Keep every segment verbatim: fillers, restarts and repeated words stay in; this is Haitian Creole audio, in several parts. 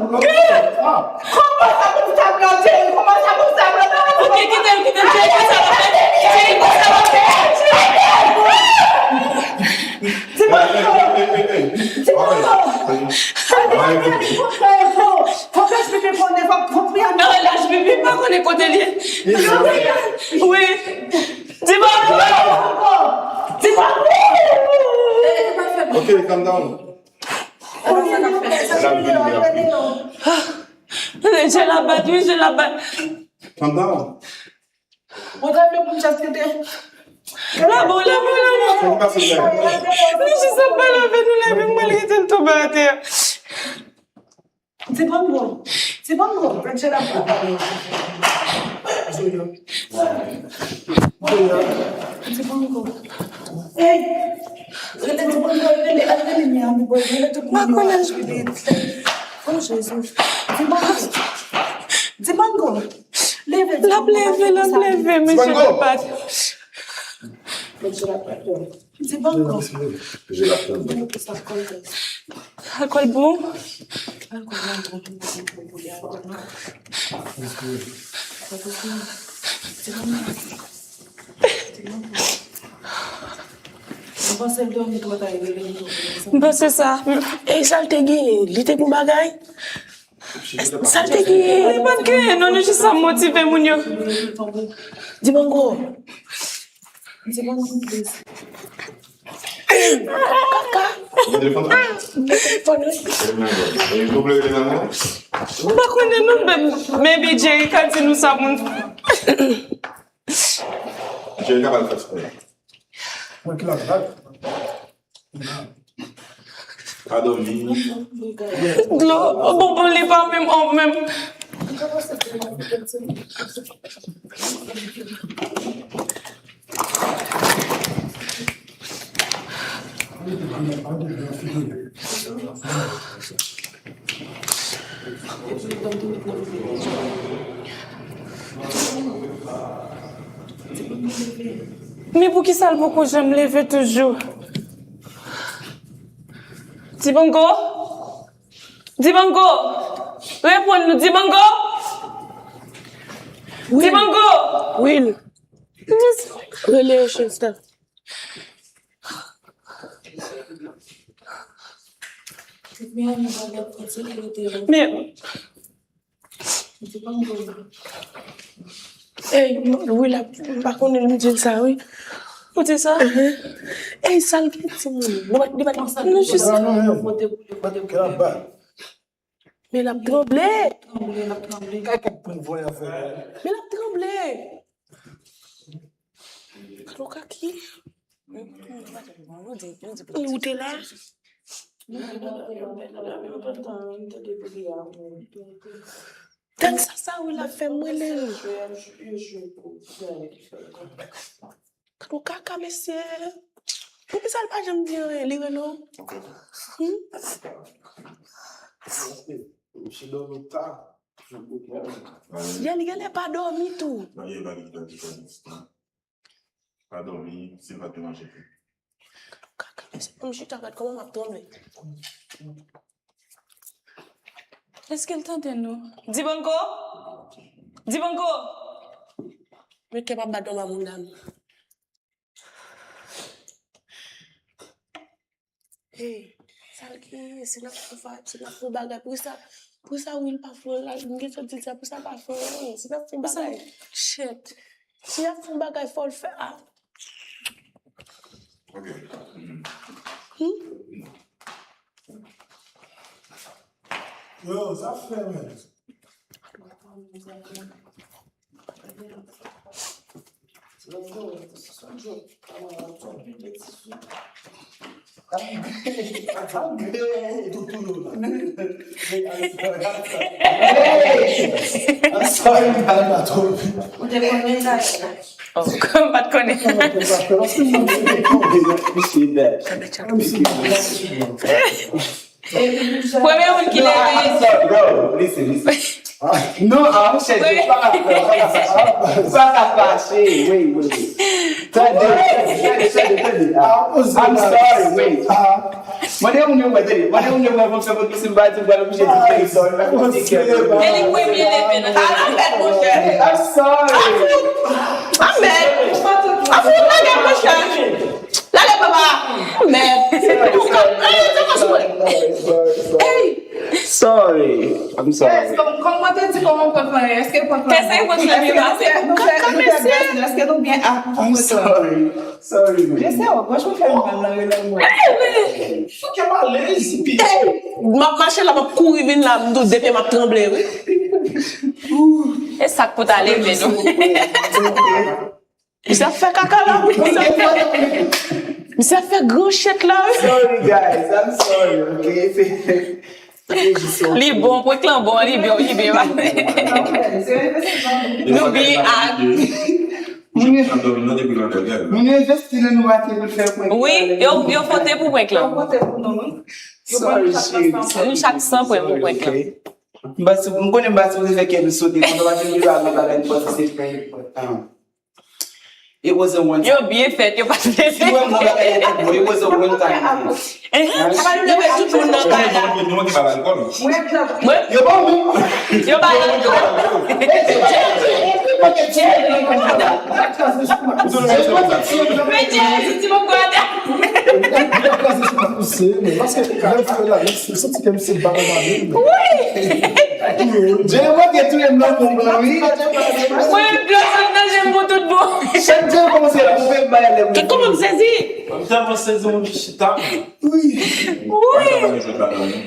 Kòman sa pou sa blòde? Kòman sa pou sa blòde? Ok, kite l, kite l, Jerry, konsa l ap fè. Jerry, konsa l ap fè. Ti Bongo! Ti Bongo! Fòk H P P konnen, fòk, fòk Rihanna. Non, H P P pa konnen kote l ye. Wi. Ti Bongo! Ti Bongo! Ok, calm down. Je la bat, wi, je la bat. Calm down. Mwen ta vle pou m just kite. Labo, labo, labo. Sa ki pase la? Nou jis ap pale avè nou la, epi mwen rete l tonbe atè. Ti Bongo. Ti Bongo. Rachel ap pale. Ti Bongo. Hey! Rele Ti Bongo, rele, al rele Miami Boy, rele tout moun yo. Oh, Jezi. Ti Bongo. Ti Bongo. Leve, l ap leve, l ap leve, mesye l ap bat. Mesye l ap bat. Ti Bongo. Alkòl bon? M panse l dòmi twò ta, e rele m tou. M panse sa. E sa l te genyen? Li te gon bagay? Sa l te genyen? Li pa t genyen, non, li jis ap motive moun yo. Dibango. Dibango, please. Kaka. Telefòn, wi. M pa konnen non, men, men Jerry ka di nou sa pou n fè. Jerry ka ba l fè spò. Mwen ki la bat. Pa dòmi. Dlo, bon, bon, li pa menm, oh, menm. Men poukisa l poko janm leve toujou? Dibango? Dibango! Reponn nou, Dibango! Dibango! Will. Rele yo, Chester. Men, ey, wi, la, m pa konnen m di l sa, wi. Ou di sa? Ey, sa l gen timoun? Nou pa, nou pa, nou jis. Men l ap tranble. Men l ap tranble. Gad kèk pwen vòlè ap fè la. Men l ap tranble. Gad yon kaki. Ou te la? Tèt sa, sa wi l ap fè m rele l. Gad yon kaka, mesye. Poukisa l pa janm di anyen? Li rele w? Hmm? Misye dòmi ta. Yè li genlè pa dòmi tou. Pa dòmi, si l pa te manje tou. Kaka, mesye, pou m chita, gad kòman m ap tranble. Èske l tande nou? Dibango! Dibango! Men kè m ap bat anba moun dam. Hey, sa l genyen? Si n ap fè, si n ap fè bagay, poukisa, poukisa Will pa fè la? M gentan di l sa, poukisa l pa fè anyen? Si n ap fè bagay, shit. Si n ap fè bagay, fò l fè a. Ok. Hmm? Yo, sa fè, men. Ou te konnen sa? Oh, m pa t konnen. Premye moun ki leve. Bro, listen, listen. Non, ah, monchè, pa ka fè, pa ka fè. Pa ka fache, wi, wi. Tande, tande, tande, tande. Ah, I'm sorry, wait. Mande moun yo wè, tande. Mande moun yo wè, konsa, pou si m pa di, m pral oblije di, tande, sorry, pa konsa. E li premye leve nan. Ah, anmèd, monchè. I'm sorry. Anmèd. Anmèd, monchè. Lale, papa. Anmèd. Hey. Sorry. I'm sorry. Yes, kòm, kòm mwen te di, kòman prank lan ye? Èske prank lan bon? Kèsa e prank lan byen pase? Kaka mesye. Èske nou byen? Ah, I'm sorry. Sorry, man. Mesye, oh, franchman, fè m mal nan relè mwen. Fòk yo pale, zipi. M ap mache la, m ap kouri vin la, m tou de pye m ap tranble, wi. E sa k pou ta leve nou. Misye ap fè kaka la, wi. Misye ap fè, misye ap fè gran chet la, wi. Sorry, guys. I'm sorry, okay? Li bon, prank lan bon, li byen, li byen. Nou byen ak. Moun yo, moun yo envesti nan nou ate pou fè prank lan. Wi, yo, yo vote pou prank lan. Yo vote pou nou, wi. Sorry, cheri. Nou chak san pwen pou prank lan. M pa si, m konnen m pa sipoze fè kè nou sote konsa, paske m gen bagay, bagay, m panse se prank. It was a one time. Yo byen fèt, yo pa t vle. Si w wè mwen bagay yo tout bon, it was a one time thing. Hein? Yo met tout moun nan kay la. Yo ban mwen. Yo ba yo. Men Jerry, ti bon gwa. Paske lè m fè la, m santi ke m se bagay la menm. Wi. Jerry, mwen gen touye m nan fon blan, wi. Mwen, dlo sot nan je m pou tout bon. Chak Jerry kòmanse la, mwen fè m bay lè mwen. Kòman m sezi? M tèlman sezi, mwen chita. Wi. Wi.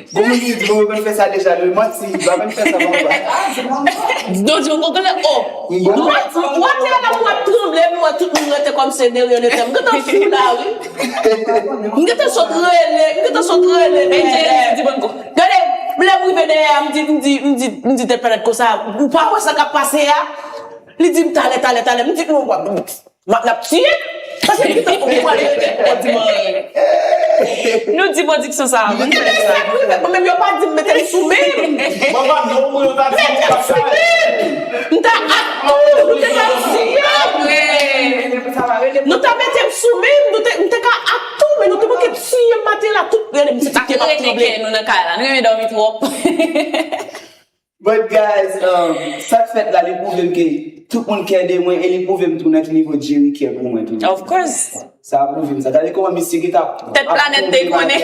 Gon moun ki di, bon, mwen konn fè sa deja, li manti, li pa konn fè sa, mwen pa. Donk, mwen konnen, oh. Mwen, mwen te la, mwen ap tranble, mwen wè tout moun rete kòm se de rye de tè. Mwen gentan fou la, wi. M gentan sot rele, m gentan sot rele. Men Jerry di bon kou. Gade, lè m rive dèyè a, m di, m di, m di, m di tèt pètèt konsa, ou pa wè sa k ap pase a? Li di m talè, talè, talè. M di, non, w ap, m ap, n ap tiye m. Paske m gentan konprann li te poko di m anyen. Nou di malediksyon sa a, nou fè sa. Mwen menm yo pa di m mete m sou men m. Mwen pa non, mwen yo ta di m pa sa. M ta ak tou, nou te ka tiye m. Nou ta mete m sou men m, nou te, m te ka ak tou, men nou te manke tiye m maten la, tout, gade m ti pye m ap tranble. Nou nan kay la, nou renmen dòmi twòp. But guys, um, sa k fèt la, li pwouve m ke tout moun kè de mwen, e li pwouve m tou nan ki nivo Jerry kè pou mwen tou. Of course. Sa pwouve m sa. Gade kòman misye ki t ap... Tèt planèt te konnen.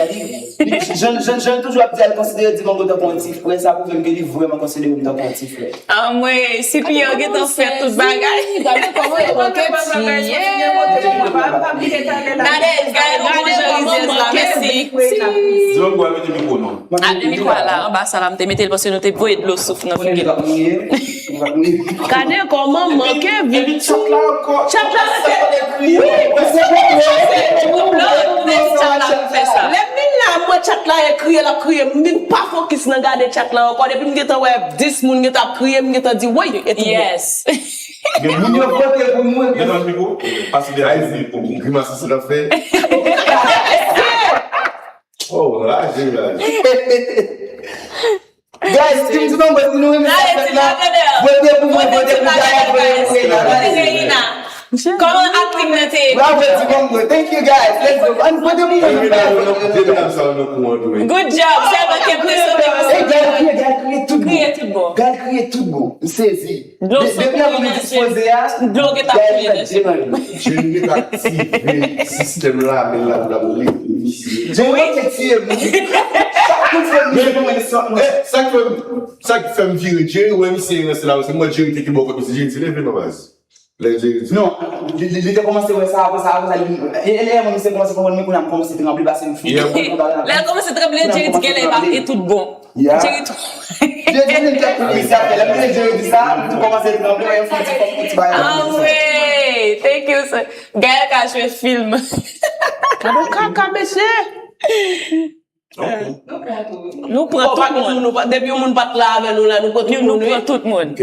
Jan, jan, jan l toujou ap di, al konsidere Dimango tankou yon ti frè, sa pwouve m ke li vrèman konsidere m tankou yon ti frè. Anmwey, si piyan gentan fè tout bagay. Gade kòman yo manke tiye. Gade, gade kòman manke tiye. Dimango al mete mikwo non. Ap gen mikwo a la, anba sa la, m te mete l paske nou te voye dlo souf nan figi l. Gade kòman manke viktim. Chat la, wi, se konplo, se konplo, se chat la k fè sa. Lè m vin la, m wè chat la e kriye, l ap kriye. M vin pa fokis nan gade chat la ankò. Depi m gentan wè dis moun gentan ap kriye, m gentan di, woy, e tout bon. Yes. Moun yo vote pou mwen. Gen nan mikwo, pase de a, grimas sa l ap fè. Oh, raje, raje. Guys, Team Dimango, si nou renmen sa k fèt la, vote pou mwen, vote pou Gaël, vote pou Reina. Vote Reina. Kòman akting nan te ye? Bravo, Dimango. Thank you, guys. Let's go. Ann vote pou mwen. Good job. Sèlman te enpresyone. Hey, Gaël kriye, Gaël kriye tout bon. Kriye tout bon. Gaël kriye tout bon. M sezi. Dlo sot nan je Jerry. Dlo gentan koule nan je. Jerry gentan aktive sistèm lame l la pou l ap rele misye. Jerry te tiye m. Chak kout fè misye pou mwen li sot mwen. Sa k fè m, sa k fè m vire Jerry, wè misye ranse la, se mwen Jerry te ki bò kòt misye, Jerry di leve non baz. Lè Jerry di. Non, li, li, li te kòmanse wè sa, apre sa, apre sa, li, e, e, lè mwen misye kòmanse konprann mwen, kounye a m kòmanse tranble, pase m fou. Lè l kòmanse tranble, Jerry di genlè e pa, e tout bon. Yeah. Jerry tou. Jerry di, Jerry di sa, m tou kòmanse tranble, yon fon ti, fon ti bagay. Anmwey, thank you, sir. Gaël ka jwe fim. Gade kaka, mesye. Nou pran tout moun. Depi yon moun pa t la avè nou la, nou pran tout moun, wi. Nou pran tout moun. Ok.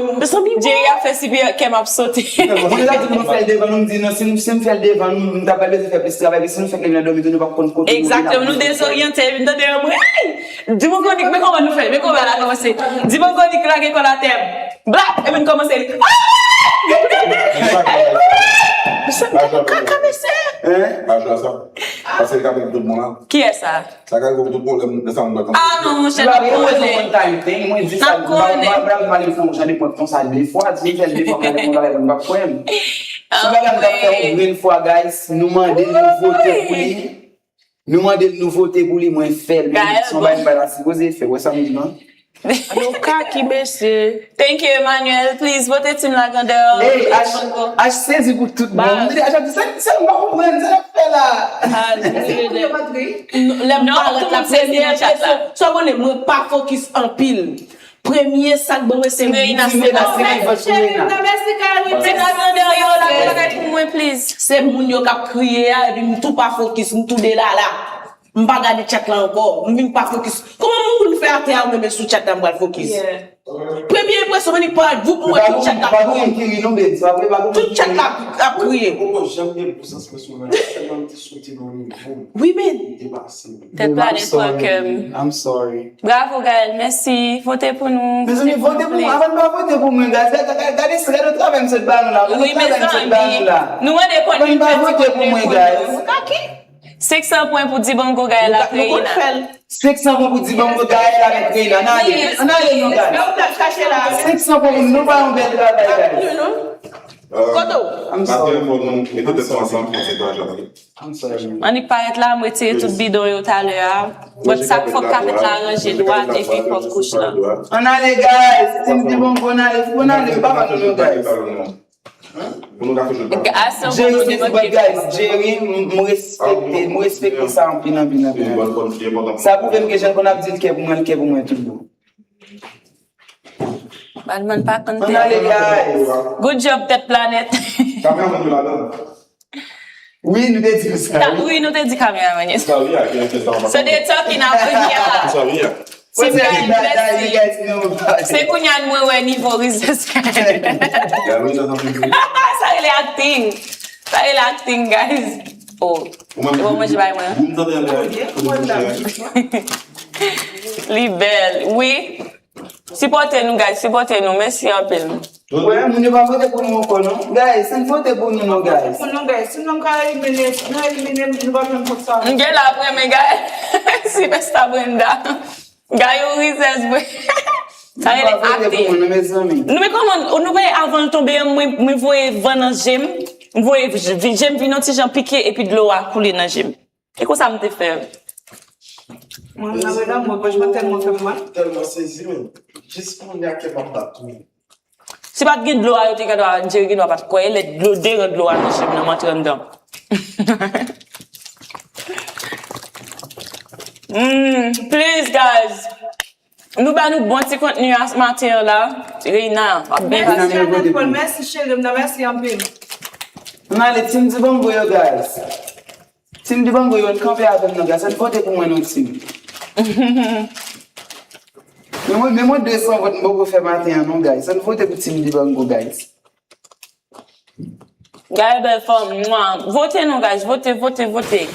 mezanmi. Jerry ap fè si kè m ap sote. Mwen deja di nou fè l devan nou, m di non, si nou, si nou fè l devan nou, nou ta pral bezwen fè plis travay, men si nou fèk leve nan dòmi tou, nou p ap konn kote nou ye. Egzakteman, nou dezoryante, epi m tande yon bri, ay! Dimangonik, men kòman nou fè, men kòman la kòmanse. Dimangonik lage kò l atè, blap, epi n kòmanse. Ah! Mesye, nou kaka, mesye. Hein? Pa jwe sa. Paske li ka pran tout bon la. Kiyès sa? Sa ka rive pou tout pwoblèm nan sa moun nan. Ah non, monchè, n ap konnen. N ap konnen. Mwen di sa, m pa, m pa, m pa vle fè yon jan de prank konsa de fwa, di m fè l de fwa, m pa fè yon bagay, m pa kwè m. Se yon bagay m t ap fè yon grenn fwa, guys. Nou mande l, nou vote pou li. Nou mande l, nou vote pou li, mwen fè l. Men se yon bagay m pa ta sipoze fè. Wè sa m di non? Nou kaki, mesye. Thank you, Emmanuel. Please, vote Team Lagandè. Hey, H, H sezi pou tout bon. M te deja di, sa, sa m pa konprann, sa n ap fè la. Lè m parèt la, premye kesyon. Sa w konnen, mwen pa fokis anpil. Premye sa k ban mwen se moun yo k ap kriye a, epi m tou pa fokis, m tou delala. M pa gade chat la ankò. M vin pa fokis. Kòman moun pou nou fè atè a, ou menm sou chat la, m pral fokis? Premye enpresyon, mwen ni pa voup mwen, tout chat la ap kriye. Tout chat la ap kriye. Wi, men. Tèt planèt pran kè m. I'm sorry. Bravo, Gaël. Mèsi. Vote pou nou. Mezanmi, vote pou mwen. Avan n pa vote pou mwen, guys. Gade, gade, gade, gade travay m sot ba nou la. Wi, mezanmi. Nou mande konnen. Avan n pa vote pou mwen, guys. Senk san pwen pou Dibango, Gaël ak Reina. Senk san pwen pou Dibango, Gaël avèk Reina. Ann ale. Ann ale non, guys. Senk san pwen pou nou, nou pa yon bèl travay, guys. Kote w? I'm sorry. Mete tèt nou ansanm, fè ti paj la. Annik parèt la, m retire tout bidon yo talè a. Mwen sa k fòk kapèt la ranje dwat epi pòt kouch lan. Ann ale, guys. Team Dibango, ann ale. Fò n ale, m pa ba nou non, guys. Jerry, se ti bòt, guys. Jerry, m, m respekte, m respekte sa anpil, anpil, anpil, anpil. Sa pwouve m ke jan l konn ap di l kè pou mwen, l kè pou mwen toujou. Badman pa konn tèt. Ann ale, guys. Good job, tèt planèt. Kameraman yo ladan. Wi, nou te di sa. Wi, nou te di kameraman yo. So they talking out here. Se kounye a mwen wè nivo rizès. Sa rele acting. Sa rele acting, guys. Oh. Ou manje bay mwen. Li bèl. Wi. Sipòte nou, guys, sipòte nou. Mèsi anpil. Wè, moun yo pa vote pou nou ankò, non. Guys, ann vote pou nou, non, guys. Pou nou, guys. Si nou ka elimine, nou elimine, nou pa jwenn kont sa. M gen la pou renmen, guys. Silvesta Brenda. Guys, ou rizèz, vre. Sa rele akte. Nou, men kòman, nou wè avan l tonbe an, mwen, mwen voye van nan je m. M voye je m vin yon ti jan pike, epi dlo a koule nan je m. E konsa m te fè. Mwen, la, medam, mwen, franchman, tèlman fè m mal. Tèlman sezi, men. Jis kounye a, kè m ap bat tou. Si pa t gen dlo a, yo te gen dwa, Jerry gen dwa pa t kwè, lè dlo, de ran dlo a nan je m nan, m antre anndan. Mm, please, guys. Nou ba nou bon ti kontni a maten an la. Reina, w ap byen pase. Mèsi, Jeanette Paul. Mèsi, cheri m nan. Mèsi anpil. Ann ale, Team Dibango yo, guys. Team Dibango yo, ann kanpe avè m non, guys. Ann vote pou mwen non, team. Men mwen, men mwen de san vòt m poko fè maten an non, guys. Ann vote pou Team Dibango, guys. Gaël bèl fanm, mwa. Vote non, guys, vote, vote, vote.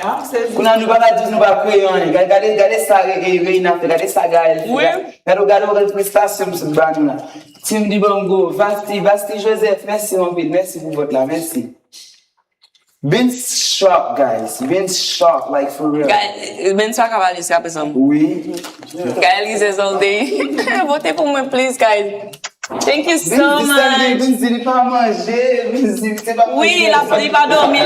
Kounye a nou pa ka di nou pa kreye anyen. Gade, gade, gade sa Re-, Re-, Reina fè, gade sa Gaël fè. Wi. Gade, gade, gade prestasyon m sot ba nou la. Team Dibango, Vasti, Vasti Joseph, mèsi anpil, mèsi pou vòt la, mèsi. Been shocked, guys. Been shocked, like, for real. Gaël, Bens pa ka pale jiska prezan. Wi. Gaël rizèz all day. Vote pou mwen, please, guys. Thank you so much. Bens di li pa manje, Bens di li se pa manje. Wi, l ap, li pa dòmi,